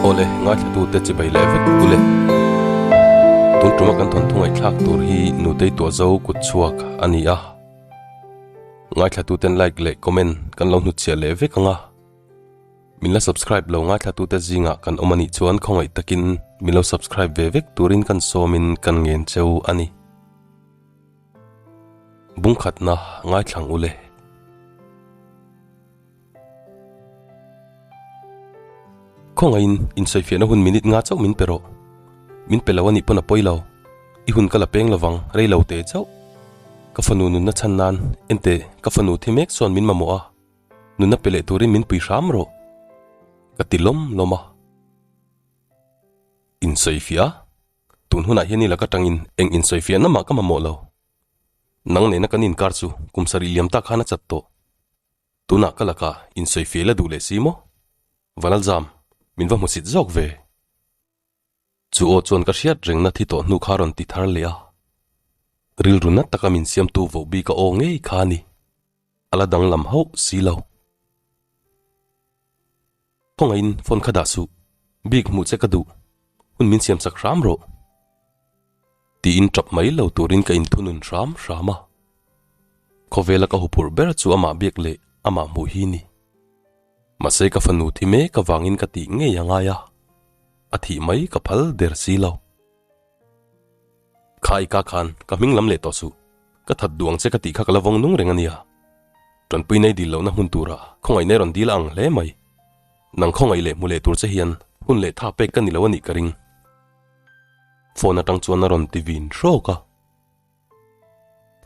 Awle, ngaithlatute chibai leh vek ule. Tun tuma kan thawnthu ngaihthlak tur hi Nutei Tuahzo kut chhuak a ni a. Ngaithlatuten like leh comment kan lo hnutchhiah leh vek ang a. Min la subscribe lo ngaithlatute zingah kan awm a nih chuan khawngaih takin min lo subscribe ve vek turin kan sawmin kan ngen cheu a ni. Bungkhatna ngaithlang ule. Khawngaihin insawifiahna hun minute nga chauh min pe rawh. Min pe lo a nih pawn a pawi lo. I hun ka la peng lovang, rei lo te chauh. Ka fanu nunna chhan nan, enteh, ka fanu thi mek chuan min mamawh a, nunna pe leh turin min pui hram rawh. Ka ti lawm lawm a. Insawifiah? Tun hunah hian i laka tangin eng insawifiahna mah ka mamawh lo. Nang nena kan inkar chu kum sarih liam tak khan a chat tawh. Tunah ka lakah insawifiah la duh leh si maw? Vanalzam, min va hmusit zawk ve. Chu aw chuan ka hriat rengna thi tawh hnu kha rawn ti thar leh a. Rilru nat taka min siamtu voh bik a aw ngei kha a ni. A la danglam hauh si lo. Khawngaihin phone kha dah suh. Bik hmuh che ka duh. Hun min siamsak hram rawh. Tiin tap mai lo turin ka inthunun hram hram a. Khawvela ka huphurh ber chu amah biak leh amah hmuh hi ni. Mahse ka fanu thi mek avangin ka tih ngei a ngai a, a thih mai ka phal der si lo. Kha i ka khan ka hming lam leh tawh suh, ka that duh ang che ka tih kha ka la vawng nung reng a nia. Tanpui nei dil lohna hmun turah khawngaih nei rawn dil a ang hle mai. Nang khawngaih leh hmu leh tur che hian hun leh tha pek ka ni lo a nih ka ring. Phone atang chuan a rawn ti vin hrawk a.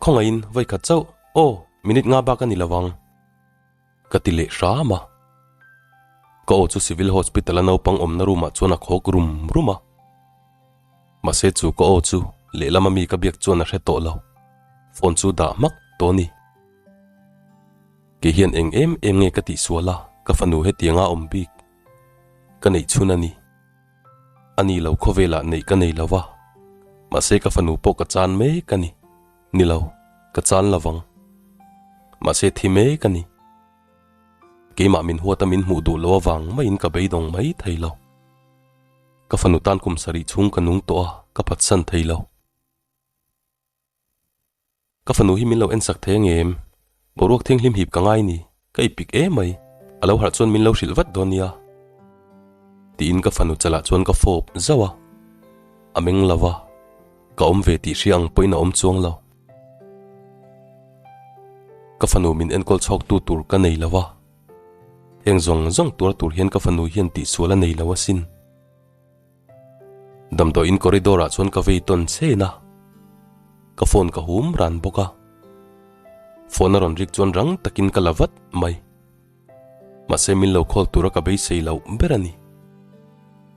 Khawngaihin vawi khat chauh, aw, minute nga bak a ni lo ang. Ka ti leh hram a. Ka aw chu Civil Hospital a naupang awmna room ah chuan a khawk rum rum a. Mahse chu ka aw chu lehlam ami ka biak chuan a hre tawh lo. Phone chu dah hmak tawh a ni. Kei hian eng em em nge ka tihsual a, ka fanu hetianga awm bik ka neih chhun a ni. A ni lo khawvelah neih ka nei lo va, mahse ka fanu pawh ka chan mek a ni. Ni lo, ka chan lo vang. Mahse thi mek a ni. Keimah min huata min hmuh duh lo avang maiin ka beidawng mai thei lo. Ka fanu tan kum sarih chhung ka nung tawh a, ka phatsan thei lo. Ka fanu hi min lo ensak thei ang em? Boruak thianghlim hip ka ngai ni, ka ipik em mai. A lo harh chuan min lo hrilh vat dawn nia. Tiin ka fanu chalah chuan ka fawp zauh a. A meng lo va, ka awm ve tih hria ang pawhin a awm chuang lo. Ka fanu min enkawl chhawktu tur ka nei lo va, heng zawng zawng tuar tur hian ka fanu hian tihsual a nei lo asin. Damdawiin corridor ah chuan ka vei tawn chen a, ka phone ka hum ran bawk a. Phone a rawn rik chuan rang takin ka la vat mai. Mahse min lo call tura ka beisei loh ber a ni.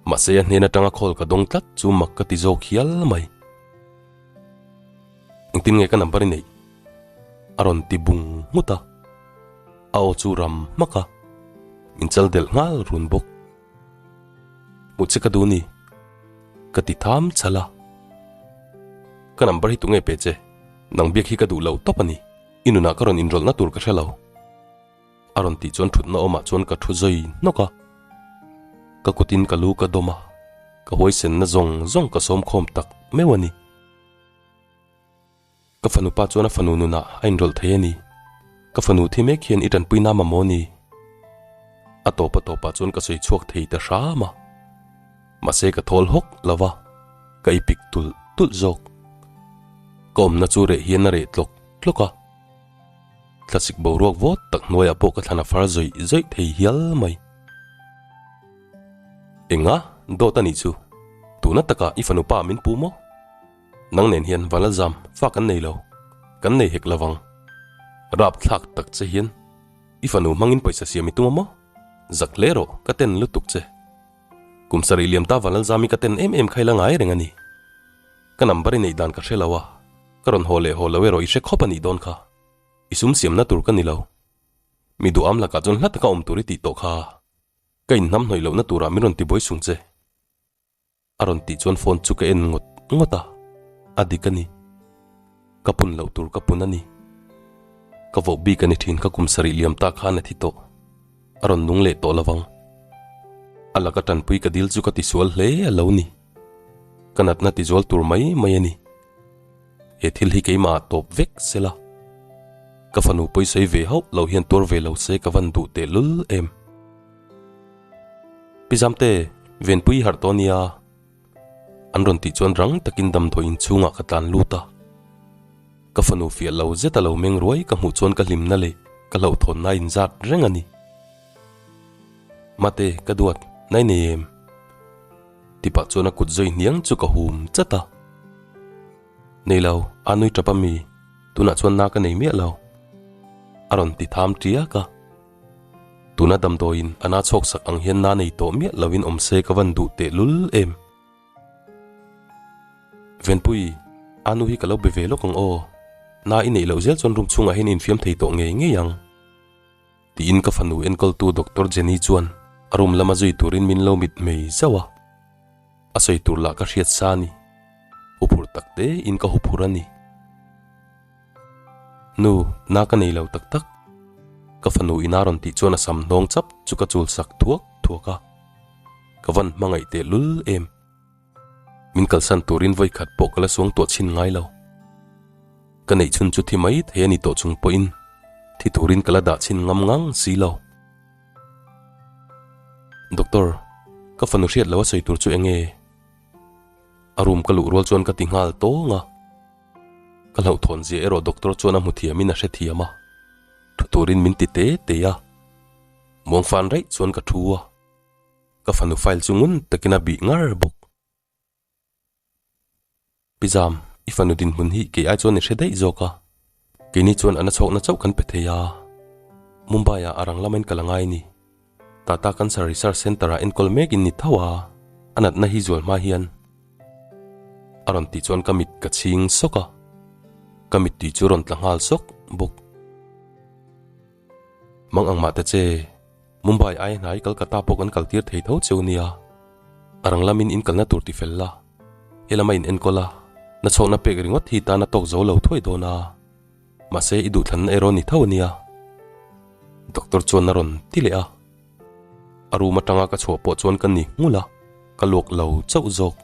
Mahse a hnen atanga call ka dawng tlat chu mak ka ti zawk hial mai. Engtin nge ka number i neih? A rawn ti bung nghut a, a aw chu ram hmak a, min chal delh nghal run bawk. Hmuh che ka duh ni, ka ti tham chhal a. Ka number hi tunge pe che, nang biak hi ka duh lo tawp a ni, i nunah ka rawn inrawlhna tur ka hre lo. A rawn tih chuan thutna awmah chuan ka thu zui hnawk a. Ka kutin ka lu ka dawm a, ka huaisenna zawng zawng ka sawm khawm tak meuh a ni. Ka fanu pa chuan a fanu nunah a inrawlh thei a ni. Ka fanu thi mek hian i tanpui na mamawh ni? A tawp a tawpah chuan ka sawi chhuak thei ta hram a. Mahse ka thawl hawk lo va, ka i pik tulh tulh zawk. Ka awmna chu reh hian a reh tlawk tlawk a. Thlasik boruak vawt tak hnuaiah pawh ka thlan a far zawih zawih thei hial mai. Enga dawt a nih chu? Tuna takah i fanu pa min pu maw? Nang nen hian Vanlalzam fa kan nei lo, kan nei hek lovang. Rap thlak tak che hian i fanu hmangin pawisa siam i tum a maw? Zak hle rawh, ka ten lutuk che. Kum sarih liam ta Vanlalzam i ka ten em em kha i la ngai reng a ni. Ka number i neih dan ka hre lo a, ka rawn haw leh haw lo erawh i hre khawp a nih dawn kha. I sum siamna tur ka ni lo. Mi duham lakah chuan hla taka awm tur i tih tawh kha. Ka inhnam hnawih lohna turah min rawn tibuai sung che. A rawn tih chuan phone chu ka en ngawt ngawt a, a dik a ni. Ka pun loh tur ka pun a ni. Ka voh bik a ni thin ka kum sarih liam ta khan a thi tawh. A rawn nung leh tawh lovang. A laka tanpui ka dil chu ka tisual hle a lo ni. Ka natna tizual tur mai mai a ni. He thil hi keimah ah tawp vek sela. Ka fanu pawisawi ve hauh lo hian tuar ve lo se ka van duh teh lul em. Pi Zamte, Venpui i harh tawh nia. An rawn tih chuan rang takin damdawi inchhungah ka tlan lut a. Ka fanu fiah lo zet a lo meng ruai ka hmuh chuan ka hlimna leh ka hlauhthawnna a inzat reng a ni. Mate, ka duat, nai nei em? Ti pah chuan a kut zawi hniang chu ka hum chat a. Nei lo, a nui tap a mi, tunah chuan na ka nei miah lo. A rawn ti tham tiak a. Tuna damdawiin a na chhawk sak ang hian na nei tawh miah lovin awm se ka van duh teh lul em. Venpui, a nu hi ka lo be ve lawk ang aw. Na i neih loh zel chuan room chhungah hian i infiam thei tawh ngei ngei ang. Tiin ka fanu enkawltu Doctor Jenny chuan a room lama zui turin min lo mit mei zauh a. A sawi tur lah ka hriat sa a ni. Huphurh tak te in ka huphurh a ni. Nu, na ka nei lo tak tak. Ka fanu ina rawn tih chuan a sam hnawng chap chu ka chul sak thuak thuak a. Ka van hmangaih teh lul em. Min kalsan turin vawi khat pawh ka la suang tuah chhin ngai lo. Ka neih chhun chu thi mai thei a ni tawh chung pawhin thi turin ka la dah chhin ngam ngang si lo. Doctor, ka fanu hriat lo a sawi tur chu eng nge? A room ka luh rual chuan ka ti nghal tawng a. Ka hlauhthawn zia erawh doctor chuan a hmu thiamin a hrethiam a, thu turin min ti te te a. Muangfan raih chuan ka thu a, ka fanu file chu ngun takin a bih ngar bawk. Pi Zam, i fanu dinhmun hi kei ai chuan i hre daih zawk a, keini chuan a nachhawkna chauh kan pe thei a, Mumbai ah a rang lamain ka la ngai ni. Tata Cancer Research Centre ah enkawl mek in ni tho a, a natna hi zual hma hian a rawn tih chuan ka mit ka chhing sawk a, ka mittui chu rawn tla nghal sawk bawk. Mang ang mah ta che. Mumbai aia hnai Kolkata pawh kan kal tir thei tho cheu nia. A rang lamin in kalna tur ti fel la, helama in enkawl a, nachhawkna pek ringawt hi tan a tawk zo lo thuai dawn a. Mahse i duhthlanna erawh ni tho a nia. Doctor chuan a rawn ti leh a. A room atanga ka chhuah pawh chuan ka ni nghulh a, ka luak lo chauh zawk.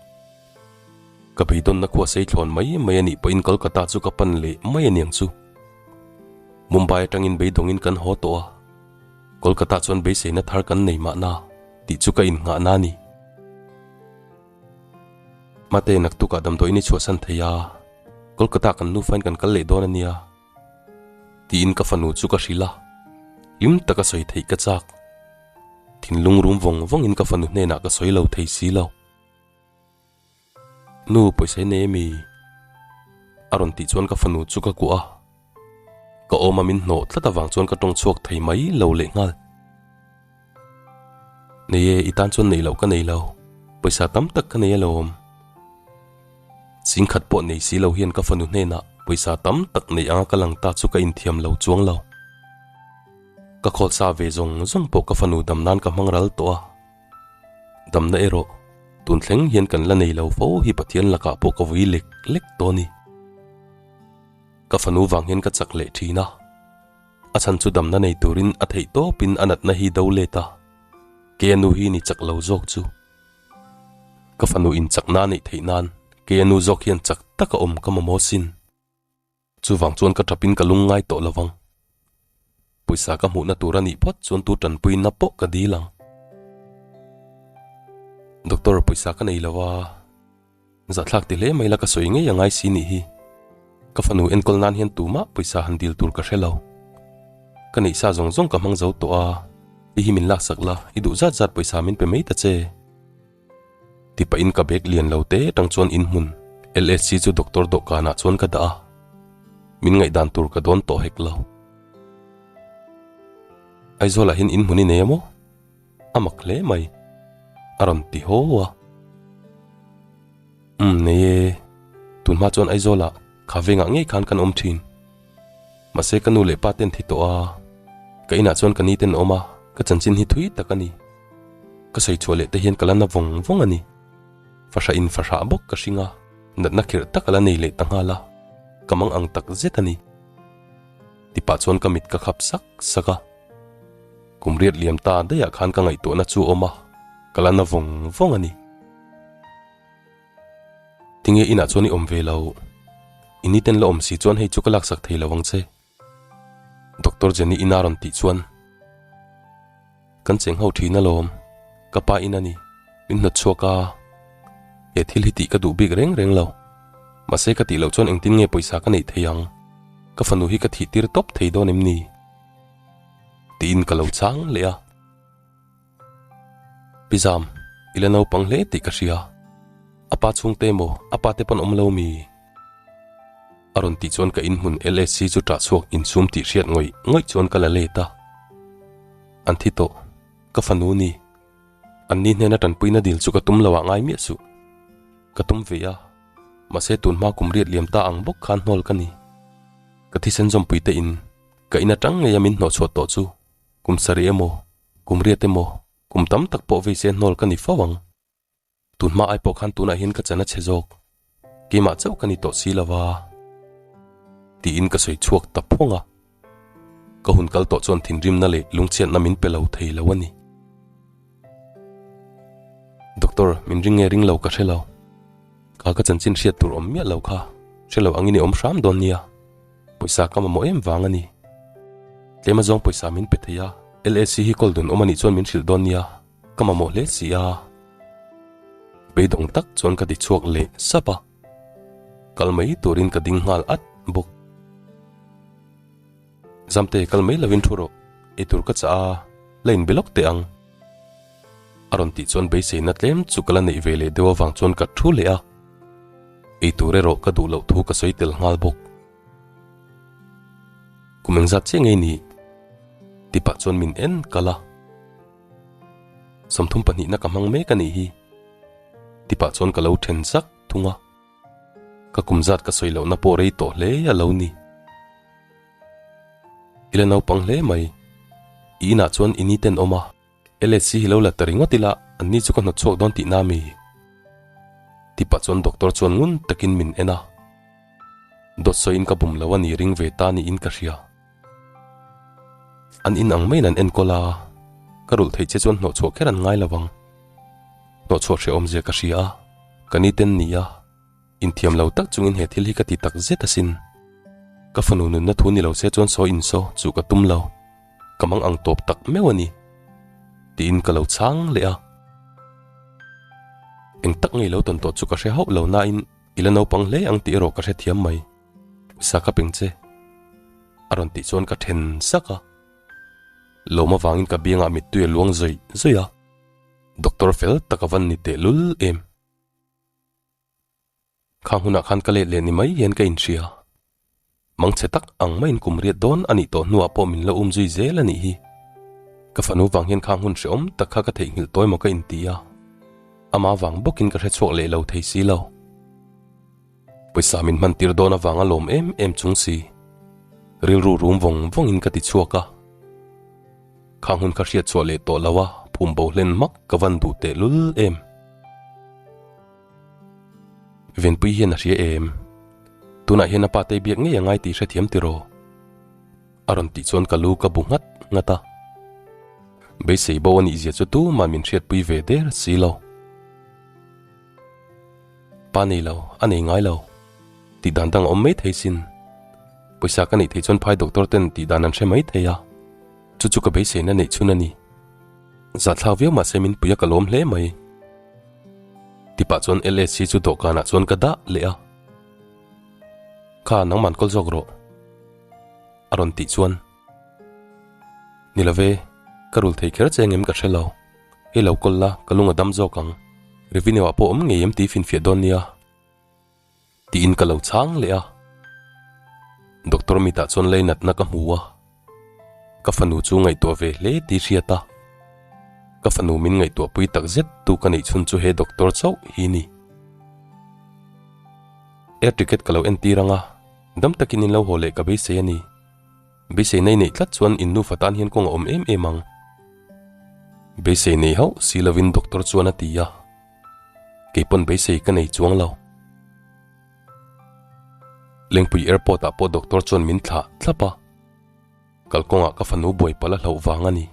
Ka beidawnna khua sei thlawn mai mai a nih pawhin Kolkata chu ka pan leh mai a niang chu. Mumbai atangin beidawngin kan haw tawh a. Kolkata chuan beiseina thar kan nei mahna tih chu ka innghahna a ni. Mate, naktukah damdawiin i chhuahsan thei a, Kolkata kan nufain kan kal leh dawn a nia tiin ka fanu chu ka hrilh a, hlim taka sawi theih ka chak. Thinlung rum vawng vawngin ka fanu hnenah ka sawi lo thei si lo. Nu pawisa i nei ami? A rawn tih chuan ka fanu chu ka kuah a, ka awm a min hnawh tlat avang chuan ka tawng chhuak thei mai lo leh nghal. Nei e, i tan chuan neih loh ka nei lo, pawisa tam tak ka nei alawm. Singkhat pawh nei si lo hian ka fanu hnenah pawisa tam tak neih anga ka lang ta chu ka inthiam lo chuang lo. Ka khawlsa ve zawng zawng pawh ka fanu dam nan ka hmang ral tawh a. Damna erawh tun thleng hian kan la nei lo fo hi Pathian lakah pawh ka vui lek lek tawh a ni. Ka fanu vang hian ka chak leh thin a, a chhan chu damna nei turin a theih tawpin a natna hi do let a, kei a nu hi ni chak lo zawk chu. Ka fanu in chakna a neih theih nan kei a nu zawk hian chak taka awm ka mamawh sin. Chuvang chuan ka tapin ka lung ngai tawh lovang. Pawisa ka hmuhna tur a nih phawt chuan tu tanpuina pawh ka dil ang. Doctor, pawisa ka nei lo a, zahthlak ti hle mai la ka sawi ngei a ngai si nih hi. Ka fanu enkawl nan hian tumah pawisa han dil tur ka hre lo. Ka neih sa zawng zawng ka hmang zo tawh a, i hi min laksak la, i duh zat zat pawisa min pe mai ta che. Ti pahin ka bag lian lo te tang chuan in hmun LSC chu doctor dawhkanah chuan ka dah a, min ngaihdan tur ka dawn tawh hek lo. Aizawlah hian in hmun i nei a maw? A mak hle mai, a rawn ti haw a. Umm nei e, tunhma chuan Aizawlah kha vengah ngei khan kan awm thin. Mahse ka nu leh pa ten thi tawh a, ka inah chuan ka ni ten awm a, ka chanchin hi thui tak a ni. Ka sawi chhuah leh te hian ka la na vawng vawng a ni. Fahrah in fahrah bawk ka hring a, natna khirh tak a la nei leh ta nghal a, ka mang ang tak zet a ni. Ti pah chuan ka mit ka khap sak sak a. Kum riat liam ta daihah khan ka ngaihtuahna chu a awm a, ka la na vawng vawng a ni. Tinge inah chuan i awm ve lo? I niten la awm si chuan hei chu ka laksak thei lo ang che. Doctor Jenny ina rawn tih chuan, Kan cheng ho thin alawm, ka pa in a ni, min hnawt chhuak a, he thil hi tih ka duh bik reng reng lo. Mahse ka tih loh chuan engtin nge pawisa ka neih thei ang? Ka fanu hi ka thih tir tawp thei dawn em ni? Tiin ka lo chang leh a. Pi Zam, i la naupang hle tih ka hria. A pa chhungte emaw, a pa te pawn awm lo mi? A rawn tih chuan ka inhmun LSC chu ṭah chhuak insum tih hriat ngawih ngawih chuan ka la let a. An thi tawh, ka fanu ni. An ni hnena ṭanpuina dil chu ka tum lo ah ngai miah suh. Ka tum ve a, mahse tun hma kum riat liam ta ang bawk khan hnawl ka ni. Ka thisen zawmpui te in, ka in aṭang ngei a min hnawhchhuah tawh chu kum sarih emaw, kum riat emaw, kum tam tak pawh vei se hnawl ka ni fo ang. Tun hma ai pawh khan tunah hian ka chan a chhe zawk. Keimah chauh ka ni tawh si lo va. Tiin ka sawi chhuak ta phawng a. Ka hun kal tawh chuan thinrimna leh lungchhiatna min pe lo thei lo a ni. Doctor, min ring nge ring lo ka hre lo. Kha ka chanchin hriat tur awm miah lo kha hre lo angin i awm hram dawn nia. Pawisa ka mamawh em vang a ni. Tlema zawng pawisa min pe thei a, LAC hi call dun awm a nih chuan min hrilh dawn nia. Ka mamawh hle si a, beidawng tak chuan ka ti chhuak leh sap a, kal mai turin ka ding nghal at bawk. Zamte kal mai lovin thu rawh, eitur ka chah a, la inbe lawk teh ang. A rawn tih chuan beiseina tlem chu ka la neih ve leh deuh avang chuan ka thu leh a, eitur erawh ka duh loh thu ka sawi tel nghal bawk. Kum engzat chiah ngei ni? Ti pah chuan min en kal a. 30 pahnihna ka hmang mek a nih hi. Ti pah chuan ka lo then zak thung a. Ka kum zat ka sawi lohna pawh rei tawh hle a lo ni. I la naupang hle mai. I inah chuan i ni ten awm a. LHC hi lo la ta ringawt ila an ni chu ka hnawt chhuak dawn tihna mi? Ti pah chuan doctor chuan ngun takin min en a. Dawt sawiin ka bum lo a ni ring ve ta niin ka hria. An in ang maiin an enkawl a, ka rulh theih che chuan hnawhchhuah kher an ngai lo vang. Hnawhchhuah hrehawm zia ka hria a, ka ni ten ni a, inthiam lo tak chungin he thil hi ka ti tak zet asin. Ka fanu nunna thu ni lo se chuan sawi insaw chu ka tum lo, ka mang ang tawp tak meuh a ni, tiin ka lo chhang leh a. Eng tak ngei lo tawn tawh chu ka hre hauh lo nain i la naupang hle ang tih erawh ka hrethiam mai. Sa ka peng che. A rawn tih chuan ka then sak a. Lawm avangin ka biangah mittui a luang zawih zawih a. Doctor fel tak a van ni teh lul em. Khang hunah khan ka let leh ni mai hian ka inhria. Mangchhe tak ang maiin kum riat dawn a nih tawh hnuah pawh min la um zui zel a nih hi. Ka fanu vang hian khang hun hrehawm tak kha ka theihnghilh tawi maw ka inti a. Ama vang bawkin ka hrechhuak leh lo thei si lo. Pawisa min hman tir dawn avang a lawm em em chung si. Rilru rum vawng vawngin ka ti chhuak a. Khang hun kha hriat chhuah leh tawh lo a, phum bo hlen hmak ka van duh teh lul em. Venpui hian a hria em? Tunah hian a pa te biak ngei a ngai tih hrethiam tiraw? A rawn tih chuan ka lu ka bu nghat nghat a. Beisei bo a nih zia chu tumah min hriatpui ve der si lo. Pa nei lo, a nei ngai lo. Tih dan dang a awm mai thei sin. Pawisa ka neih theih chuan phai doctor ten tih dan an hre mai thei a. Chu chu ka beiseina neih chhun a ni. Zahthlak viau mahse min pui a ka lawm hle mai. Tipah chuan LAC chu dawhkanah chuan ka dah leh a. Kha nangman kawl zawk rawh. A rawn tih chuan. Ni love, ka rul thei kher che engem ka hre lo. Hei lo kawl la, ka lung a dam zawk ang. Revenue ah pawh awm ngei em tih finfiah dawn nia. Tiin ka lo chhang leh a. Doctor mitah chuan lei natna ka hmu a. Ka fanu chu ngaihtuah ve hle tih hriat a. Ka fanu min ngaihtuah pui tak zet tu ka neih chhun chu he doctor chauh hi ni. Air ticket ka lo entir ang a, dam takin in lo haw leh ka beisei a ni. Beisei nei neih tlat chuan in nufa tan hian kawng a awm em em ang. Beisei nei hauh si lovin doctor chuan a ti a, kei pawn beisei ka nei chuang lo. Lengpui airport ah pawh doctor chuan min thlah thlap a, kalkawngah ka fanu buai palh a hlauh vang a ni.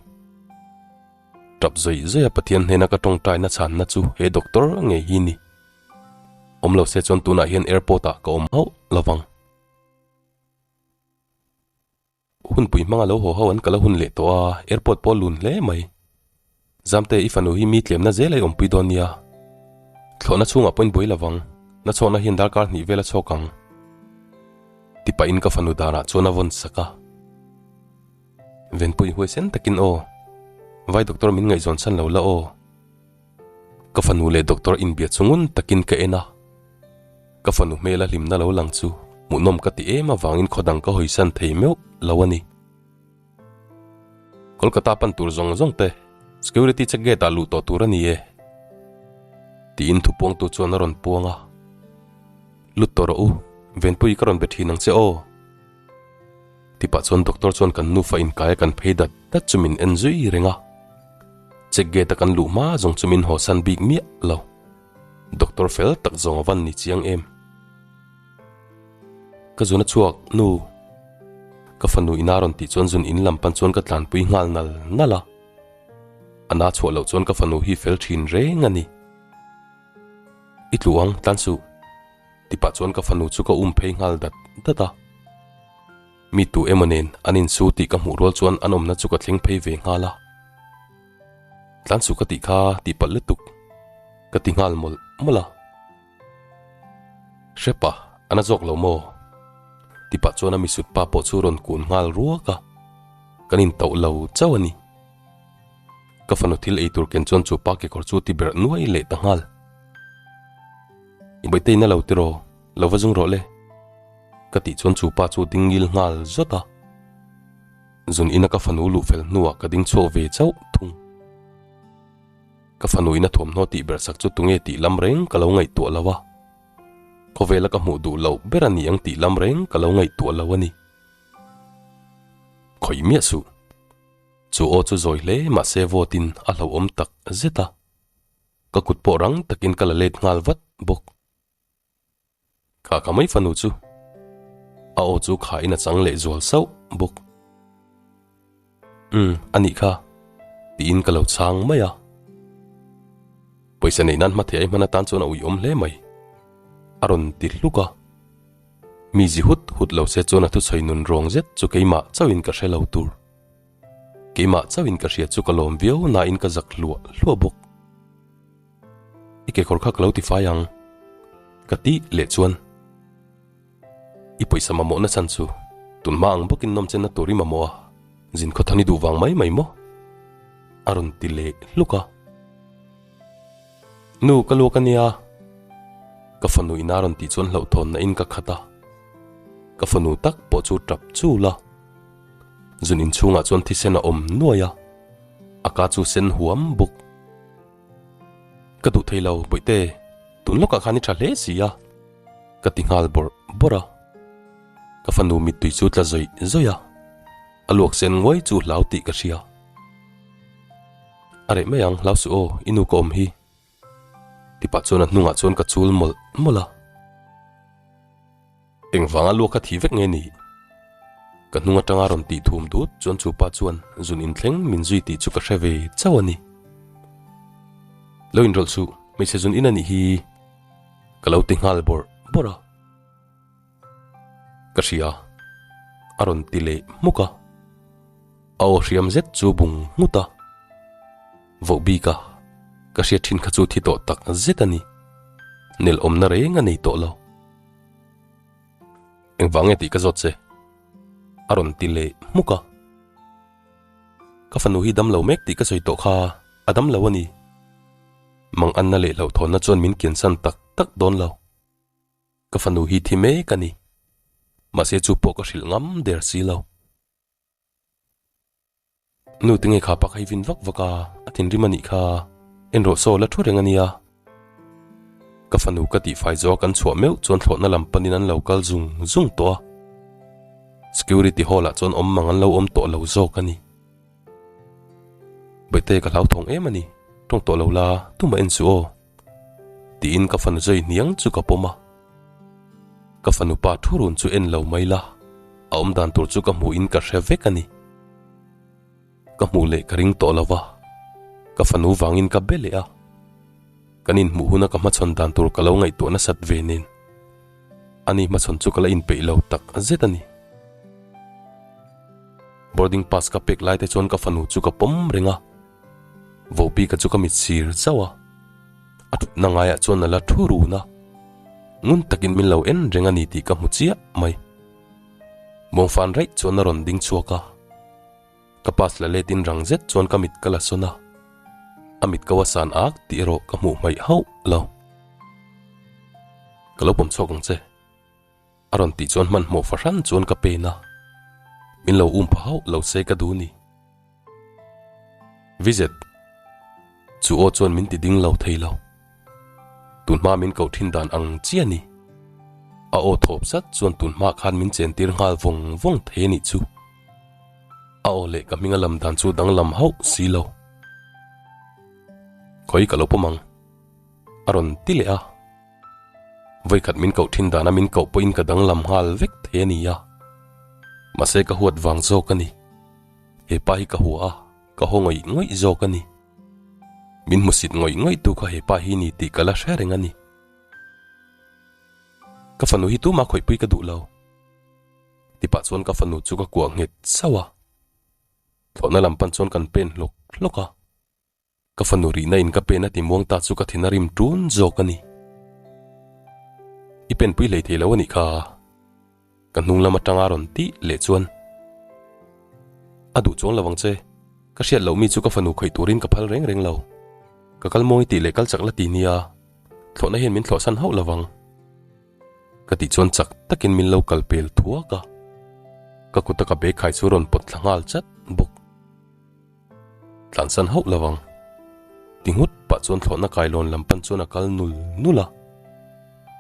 Tap zawih zawih a Pathian hnena ka tawngtaina chhanna chu he doctor ngei hi ni. Awm lo se chuan tunah hian airport ah ka awm hauh lovang. Hunpui hmanga lo haw ho an kal a hun leh tawh a, airport pawh a lun hle mai. Zamte i fanu hi mi tlemna zel a i awmpui dawn nia. Thlawhna chhungah pawhin buai lovang, na chhawkna hian darkar hnih vel a chhawk ang. Ti pahin ka fanu darah chuan a vawn sak a. Venpui huaisen takin aw. Vai doctor min ngaihzawn chhan lo la aw. Ka fanu leh doctor inbia chu ngun takin ka en a. Ka fanu hmela hlimna lo lang chu hmuhnawm ka ti em avangin khawdang ka hawisan thei meuh lo a ni. Kolkata pan tur zawng zawng te security check gate ah luh tawh tur a ni e. Tiin thupuangtu chuan a rawn puang a. Lut tawh rawh u, Venpui ka rawn be thin ang che aw. Ti pah chuan doctor chuan kan nufa inkai a kan phei dat dat chu min en zui reng a. Check gate a kan luh hma zawng chu min hawsan bik miah lo. Doctor fel tak zawng a van ni chiang em. Ka zun a chhuak, nu. Ka fanu ina rawn tih chuan zun in lam pan chuan ka tlanpui nghal nal nal a. A na chhuah loh chuan ka fanu hi fel thin reng a ni. I tlu ang, tlan suh. Ti pah chuan ka fanu chu ka um phei nghal dat dat a. Mi tu emaw nen an insu tih ka hmuh rual chuan an awmna chu ka thleng phei ve nghal a. Tlan suh ka tih kha tih palh lutuk ka ti nghal mawlh mawlh a. Hrepa, a na zawk lo maw? Ti pah chuan a misut pa pawh chu rawn kun nghal ruak a. Kan intauh lo chauh a ni. Ka fanu thil ei tur ken chuan chu pa kekawr chu ti berh nuai leh ta nghal. I bawihtei na lo tiraw, lo va zung rawh le. Ka tih chuan chu pa chu ding ngil nghal zawt a. Zun ina ka fanu luh fel hnuah ka ding chhuak ve chauh thung. Ka fanu ina thuamhnaw tih berh sak chu tunge tih lam reng ka lo ngaihtuah lo a. Khawvela ka hmuh duh loh ber a ni ang tih lam reng ka lo ngaihtuah lo a ni. Khawih miah suh. Chu aw chu zawi hle mahse vawtin a hlauhawm tak zet a. Ka kut pawh rang takin ka la let nghal vat bawk. Kha ka mai fanu chu a aw chu khain a chang leh zual sauh bawk. Umm a nih kha tiin ka lo chhang mai a. Pawisa neih nan hma thei ai hman atan chuan a uiawm hle mai. A rawn ti hluk a. Mi zi hut hut lo se chuan a thusawi nun rawng zet chu keimah chauhin ka hre lo tur. Keimah chauhin ka hria chu ka lawm viau nain ka zak hluah hluah bawk. I kekawr kha ka lo tifai ang, ka tih leh chuan i pawisa mamawhna chhan chu tunhma ang bawkin nawmchenna tur i mamawh a, zin khawthan i duh vang mai mai maw? A rawn ti leh hluk a. Nu, ka luak a nia. Ka fanu ina rawn tih chuan hlauhthawnna in ka khat a. Ka fanu tak pawh chu tap chul a. Zun inchhungah chuan thisen a awm nuai a, a ka chu sen huam bawk. Ka duh thei lo, Bawihte, tun lawkah khan i tha hle si a, ka ti nghal bawrh bawrh a. Ka fanu mittui chu tla zawih zawih a, a luak sen nguai chu hlau tih ka hria. A reh mai ang, hlau suh aw, i nu ka awm hi. Ti pah chuan a hnungah chuan ka chul mawlh mawlh a. Engvanga luak kha thi vek nge ni? Ka hnung atanga rawn tih thum dut chuan chu pa chuan zun inthleng min zui tih chu ka hre ve chauh a ni. Lo inrawlh suh, hmeichhe zun in a nih hi ka lo ti nghal bawrh bawrh a. Ka hria, a rawn ti leh hmuk a. A aw hriam zet chu bung nghut a. Voh bik a, ka hriat thin kha chu thi tawh tak zet a ni. Nel awmna reng a nei tawh lo. Engvang nge tih ka zawt che? A rawn ti leh hmuk a. Ka fanu hi dam lo mek tih ka sawi tawh kha a dam lo a ni. Mang Anna leh hlauhthawnna chuan min kiansan tak tak dawn lo. Ka fanu hi thi mek a ni. Mahse chu pawh ka hrilh ngam der si lo. Nu tinge kha pa kha hi vin vak vak a, a thinrim a nih kha, en rawh saw la thu reng a nia. Ka fanu ka tihfai zawh a kan chhuah meuh chuan thlawhna lam panin an lo kal zung zung tawh a. Security hall ah chuan awm mang an lo awm tawh lo zawk a ni. Bawihte ka hlauthawng em a ni, tawng tawh lo la, tumah en suh aw. Tiin ka fanu zai hniang chu ka pawm a. Ka fanu pa thu run chu en lo mai la, a awm dan tur chu ka hmuh in ka hre vek a ni. Ka hmuh leh ka ring tawh lo va. Ka fanu vangin ka be leh a, kan inhmuh huna ka hmachhawn dan tur ka lo ngaihtuah nasat ve nen ani hmachhawn chu ka la inpeih lo tak zet a ni. Boarding pass ka pek lai te chuan ka fanu chu ka pawm reng a, Vopika chu ka mit sir zauh a, a thutna ngaiah chuan a la thu run a, ngun takin min lo en reng a ni tih ka hmu chiah mai. Bawngfan raih chuan a rawn ding chhuak a, ka pass la letin rang zet chuan ka mit ka la sawn a, a mit ko a san ak tih erawh ka hmuh hmaih hauh lo. Ka lo pawm chhuak ang che. A rawn tih chuan hmanhmawh fahran chuan ka pen a, min lo um pha hauh lo se ka duh ni. Vizet, chu aw chuan min ti ding lo thei lo. Tun hma min koh thin dan ang chi a ni. A aw thawp zat chuan tun hma khan min chen tir nghal vawng vawng thei a nih chu. A aw leh ka hming a lam dan chu danglam hauh si lo. Khawi ka lo pawm ang, a rawn ti leh a. Vawikhat min koh thin dana min koh pawhin ka danglam nghal vek thei a ni a, mahse ka huat vang zawk a ni. He pa hi ka hua a, ka haw ngawih ngawih zawk a ni. Min hmusit ngawih ngawih tu kha he pa hi ni tih ka la hre reng a ni. Ka fanu hi tumah khawihpui ka duh lo. Tipah chuan ka fanu chu ka kuah nghet sauh a, thlawhna lam pan chuan kan pen hlawk hlawk a. Ka fanu rihna in ka pen a ti muang ta chu ka thin a rim tun zawk a ni. I pen pui hlei thei lo a nih kha. Ka hnung lam atanga rawn tih leh chuan a duh chuang lo ang che. Ka hriat loh mi chu ka fanu khawih turin ka phal reng reng lo. Ka kal mawi tih leh kal chak la ti nia, thlawhna hian min thlawhsan hauh lo vang. Ka tih chuan chak takin min lo kal pel thuak a. Ka kuta ka bag khai chu rawn pawt thla nghal chat bawk. Tlansan hauh lo ang. Ti nghut pah chuan thlawhna kailawn lam pan chuan a kal nul nul a.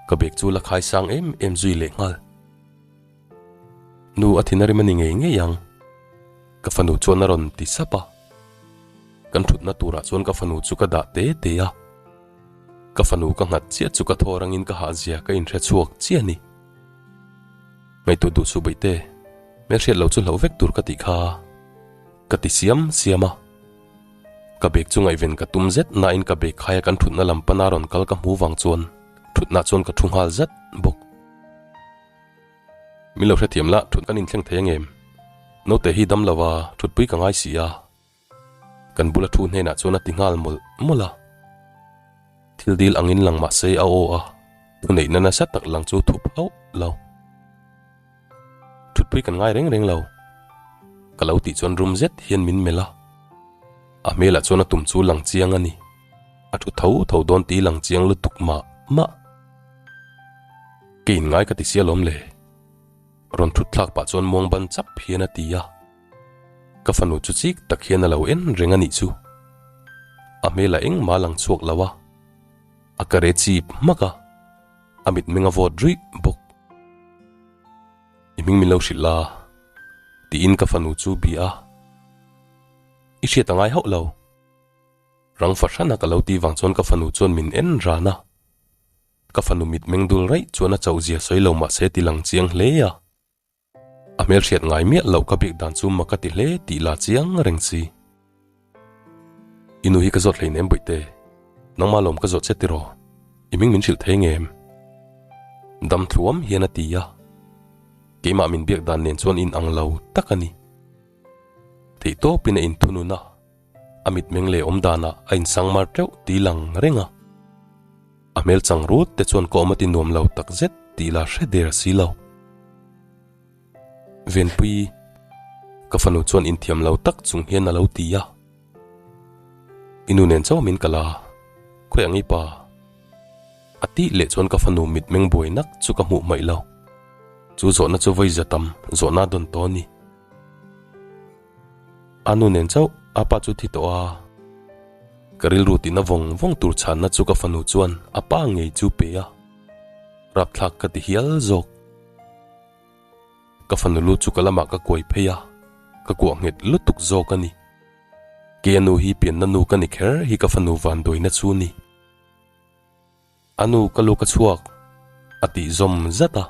Ka bag chu la khai sang em em zui leh nghal. Nu a thin a rim a ni ngei ngei ang. Ka fanu chuan a rawn ti sap a. Kan thutna turah chuan ka fanu chu ka dah te te a. Ka fanu ka nghat chiah chu ka thaw rangin ka hahzia ka inhre chhuak chiah a ni. Ngaihtuah duh suh baihte, hmelhriat lo chu hlauh vek tur ka tih kha. Ka ti siam siam a. Ka bag chu ngaihven ka tum zet nain ka bag khaia kan thutna lam pana rawn kal ka hmu vang chuan thutna chuan ka thu nghal zat bawk. Min lo hrethiam lah thut kan inthleng thei angem? Naute hi dam lova thutpui ka ngai si a. Kan bula thu hnenah chuan a ti nghal mawlh mawlh a. Thil dil angin lang mah se a aw a, thuneihna nasa tak lang chu thup hauh lo. Thutpui kan ngai reng reng lo. Ka lo tih chuan rum zet hian min melh a. A hmelah chuan a tum chu lang chiang a ni. A thu tho tho dawn tih lang chiang lutuk mah mah. Ke in ngai ka ti sia lawm le. Rawn thut thlak pah chuan muang ban chap hian a ti a. Ka fanu chu chik tak hian a lo en reng a nih chu. A hmelah engmah a lang chhuak lo a. A ka re chip hmak a. A mitmeng a vawt ruih bawk. I hming min lo hrilh la, tiin ka fanu chu bia a. I hriat a ngai hauh lo. Rang fahrana ka lo tih vang chuan ka fanu chuan min en ran a. Ka fanu mitmeng dul raih chuan a chauhzia sawi lo mahse ti lang chiang hle a. A hmelhriat ngai miah loh ka bik dan chu mak ka ti hle tih la chiang reng si. I nu hi ka zawt hleinem Bawihte, nangmah lawm ka zawt che tiraw? I hming min hrilh thei ngem? Dam thluam hian a ti a, keimah min biak dan nen chuan in ang lo tak a ni. Theihtawpin a inthunun a, a mitmeng leh awm danah a insangmar teuh tih lang reng a. A hmel chang rut te chuan ka awm a ti nuam lo tak zet tih la hre der si lo. Venpui, ka fanu chuan inthiam lo tak chung hian a lo ti a. I nu nen chauh min kal a, khawi ang i pa? A tih leh chuan ka fanu mitmeng buai nak chu ka hmuh hmaih lo. Chu zawhna chu vawi za tam zawhna dawn tawh a ni. A nu nen chauh a pa chu thi tawh a, ka rilru tihna vawng vawng tur chhanna chu ka fanu chuan a pa ngei chu pe a, rapthlak ka ti hial zawk. Ka fanu lu chu ka lamah ka kuai phei a, ka kuah nghet lutuk zawk a ni. Kei a nu hi pianna nu ka ni kher hi ka fanu vanduaina chu ni. A nu ka lu ka chhuak, a tih zawm zat a.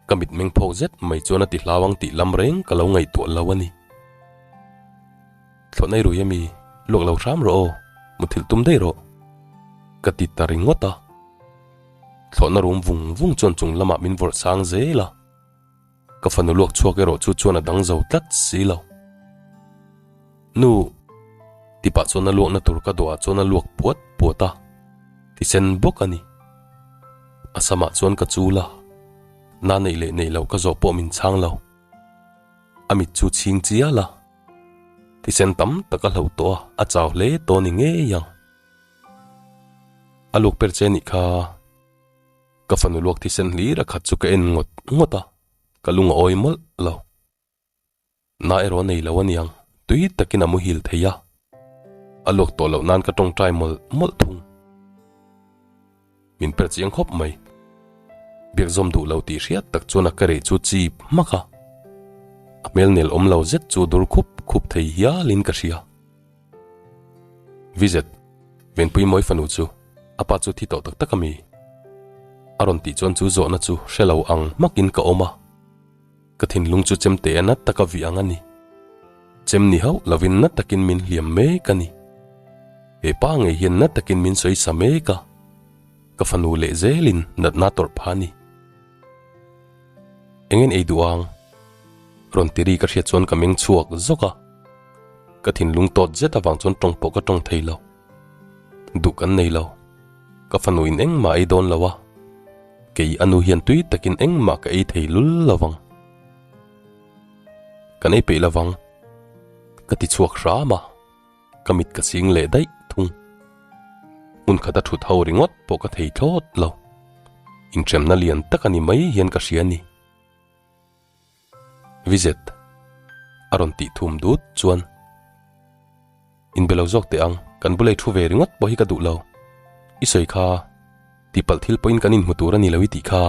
Ka mitmeng phawk zet mai chuan a ti hlau ang tih lam reng ka lo ngaihtuah lo a ni. Thlawhnai rui a mi? Luak lo hram rawh aw, muthilh tum daih rawh. Ka ti ta ringawt a. Thlawhna rum vung vung chuan chung lamah min vawrh sang zel a. Ka fanu luak chhuak erawh chu chuan a dang zo tlat si lo. Nu, tipah chuan a luakna tur ka dawhah chuan a luak puat puat a, thisen bawk a ni. A samah chuan ka chul a, na neih leh neih loh ka zawh pawh min chhang lo. A mit chu chhing chial a, thisen tam tak a hloh tawh a, a chau hle tawh a ni ngei ang. A luak per che nih kha. Ka fanu luak thisen hlir a khat chu ka en ngawt ngawt a, ka lung a awi mawlh lo. Na erawh a nei lo aniang, tui takin a muhil thei a. A luak tawh loh nan ka tawngtai mawlh mawlh thung. Min per chiang khawp mai. Biak zawm duh lo tih hriat tak chuan a ka reh chu chip hmak a. A hmel nel awm lo zet chu dur khup khup thei hialin ka hria. Vizet, Venpui Mawi fanu chu a pa chu thi tawh tak tak a mi? A rawn tih chuan chu zawhna chu hre lo ang hmakin ka awm a. Ka thinlung chu chemte a nat taka vih ang a ni. Chem ni hauh lovin na takin min hliam mek a ni. He pa ngei hian na takin min sawi sa mek a, ka fanu leh zelin natna tawrh pha a ni. Engin ei duh ang? Rawn ti ri ka hriat chuan ka meng chhuak zawk a. Ka thinlung tawt zet avang chuan tawng pawh ka tawng thei lo. Duh kan nei lo. Ka fanu in engmah ei dawn lo a. Kei a nu hian tui takin engmah ka ei thei lul lo vang. Kan ei peih lo vang. Ka ti chhuak hram a, ka mit ka ching leh daih thung. Hmun khat a thut ho ringawt pawh ka thei thlawt lo. Inhremna lian tak a ni mai hian ka hria a ni. Vizet a rawn tih thum dut chuan inbe lo zawk teh ang, kan bulei thu ve ringawt pawh hi ka duh lo. I sawi kha tihpalh thil pawhin kan inhmu tur a ni lo i tih kha.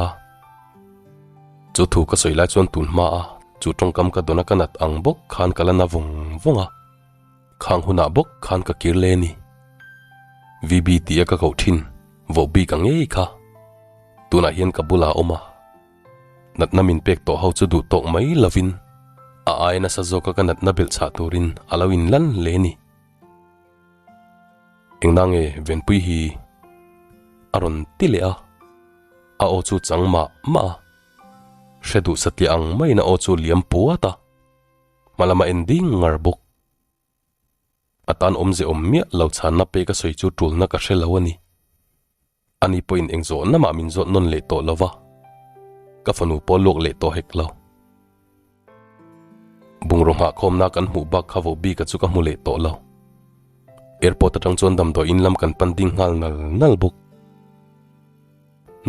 Chu thu ka sawi lai chuan tun hma a chu tawngkam ka dawn a ka nat ang bawk khan ka la na vawng vawng a, khang hunah bawk khan ka kir le ni. VB tih a ka koh thin voh bik ang ngei kha tunah hian ka bulah a awm a. Natna min pek tawh ho chu duh tawk mai lovin a ai nasa zawka ka natna belh chhah turin a lo inlan hle a ni. Engna nge Venpui hi a rawn ti leh a, a aw chu chang mah mah a, hre duh satliah ang maiin a aw chu liam puat a, hma lama en ding ngar bawk. A tan awmze awm miah lo chhanna pek a sawi chu tulna ka hre lo a ni. Ani pawhin eng zawhna mah min zawt nawn leh tawh lo va, ka fanu pawh luak leh tawh hek lo. Bungraw nghahkhawmna kan hmuh bak kha vo bika chu ka hmu leh tawh lo. Airport atang chuan damdawi in lam kan pan ding nghal nal nal bawk.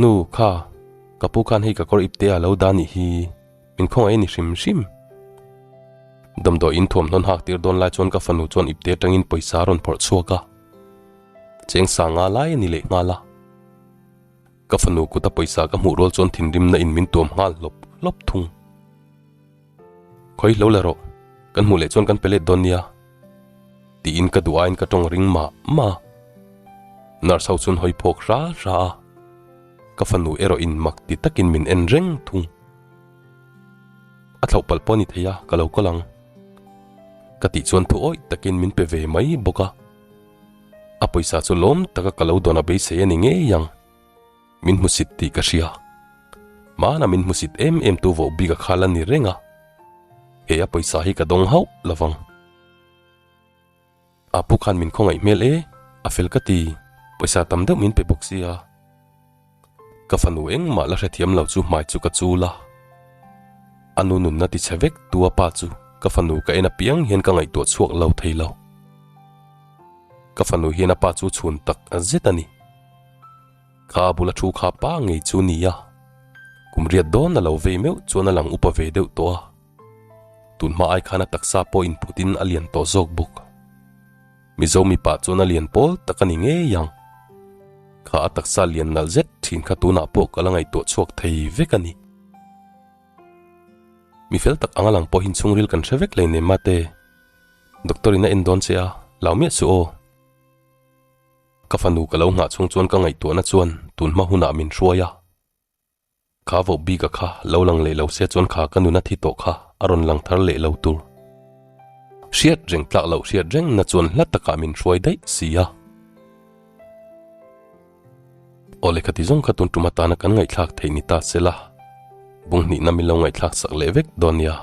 Nu, kha, ka pu khan hei ka kawr ipte a lo dah nih hi, min khawngaih a ni hrim hrim. Damdawi in thuamhnawn hak tir dawn lai chuan ka fanu chuan ipte atangin pawisa a rawn phawrh chhuak a. Cheng sanga lai a ni leh nghal a. Ka fanu kuta pawisa ka hmuh rual chuan thinrimna in min tuam nghal hlawp hlawp thung. Khawi hlo la rawh, kan hmuh leh chuan kan pe let dawn nia. Tiin ka duh aiin ka tawng ring mah mah a. Nurse ho chuan hawi phawk hra hra a. Ka fanu erawh in mak ti takin min en reng thung. A thlauh palh pawh a ni thei a, ka lo kal ang. Ka tih chuan thu awih takin min pe ve mai bawk a. A pawisa chu lawm taka ka lo dawn a beisei a ni ngei ang. Min hmusit tih ka hria. Hmana min hmusit em em tu voh bik a khal a ni reng a. He a pawisa hi ka dawng hauh lo vang. A pu khan min khawngaih hmel e, a fel ka ti, pawisa tam deuh min pe bawk sia. Ka fanu engmah la hrethiam lo chu hmai chu ka chul a. A nu nunna ti chhe vek tu a pa chu ka fanu ka en apiang hian ka ngaihtuah chhuak lo thei lo. Ka fanu hian a pa chu chhun tak zet a ni. Kha bula thu kha pa ngei chu nia. Kum riat dawn a lo vei meuh chuan a lang upa ve deuh tawh a. Tun hma ai khan a taksa pawh inphutin a lian tawh zawk bawk. Mizo mipa chuan a lian pawl tak a ni ngei ang. Kha a taksa lian nalh zet thin kha tunah pawh ka la ngaihtuah chhuak thei vek a ni. Mi fel tak anga lang pawhin chhungril kan hre vek lei nem mate. Doctor in a en dawn che a, lau miah suh aw. Ka fanu ka lo nghah chhung chuan ka ngaihtuahna chuan tun hma hunah min hruai a. Kha voh bika kha lo lang leh lo se chuan kha ka nuna thi tawh kha a rawn lang thar leh lo tur. Hriat reng tlak loh hriat reng na chuan hla takah min hruai daih si a. Aw lehkha ti zawng kha tun tum atana kan ngaihthlak theih ni ta se la, bung hnihna min lo ngaihthlak sak leh vek dawn nia.